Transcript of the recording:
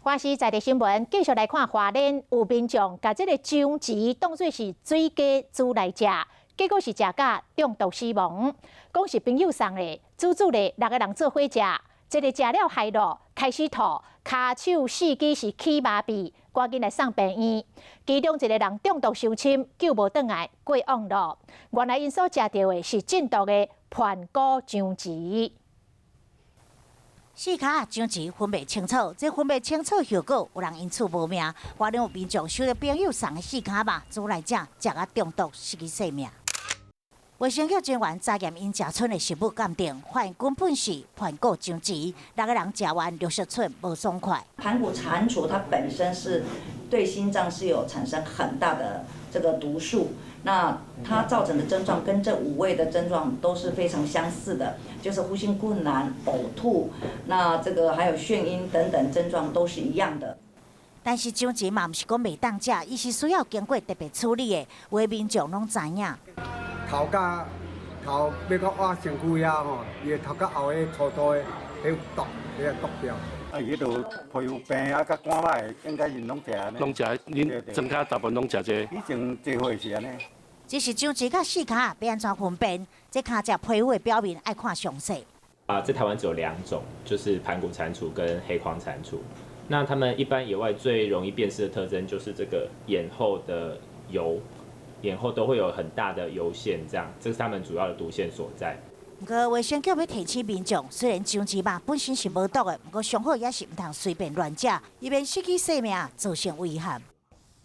華視在地新聞繼續來看花蓮有民眾共這个樟膣當做是水雞煮來食，結果是食甲中毒死亡。講是朋友送的，煮煮咧六个人做伙食，一个食了害落，開始吐，跤手四肢是起麻痹，趕緊來送病院。其中一个人中毒傷深，救無轉來過往咯。原來𪜶所食著的是中毒的盤古樟膣。四跤樟膣分袂清楚，這分袂清楚後果，有人因此無命。花蓮有民眾收著朋友送的四跤肉煮來食，食甲中毒失去性命。衛生局專員查驗𪜶食賰的食物鑑定，發現根本是盤古樟膣，六个人食完陸續出無爽快。盤古蟾蜍它本身是對心臟是有產生很大的這個毒素，那它造成的症狀跟這五位的症狀都是非常相似的，就是呼吸困難、嘔吐，那這個還有眩暈等等症狀都是一樣的。但是樟膣嘛，毋是講袂當食，伊是需要經過特別處理的，有的民眾攏知影。頭甲頭欲到倚身軀遐吼，伊的頭殼後彼粗粗的，彼有毒，彼個毒掉。啊，伊彼度皮膚病啊，佮肝歹的，應該是攏食按呢。攏食，恁莊跤大部分攏食這個。以前濟歲是按呢。只是樟膣佮四跤欲按怎分辨？這跤隻皮膚的表面愛看詳細。啊，在台灣只有兩種，就是盤古蟾蜍跟黑框蟾蜍。那他們一般野外最容易辨識的特徵就是這個眼後的疣。眼後都會有很大的疣腺，這樣，這是他們主要的毒腺所在。毋過衛生局欲提醒民眾，雖然樟膣肉本身是無毒的，毋過上好也是毋通隨便亂食，以免失去性命，造成遺憾。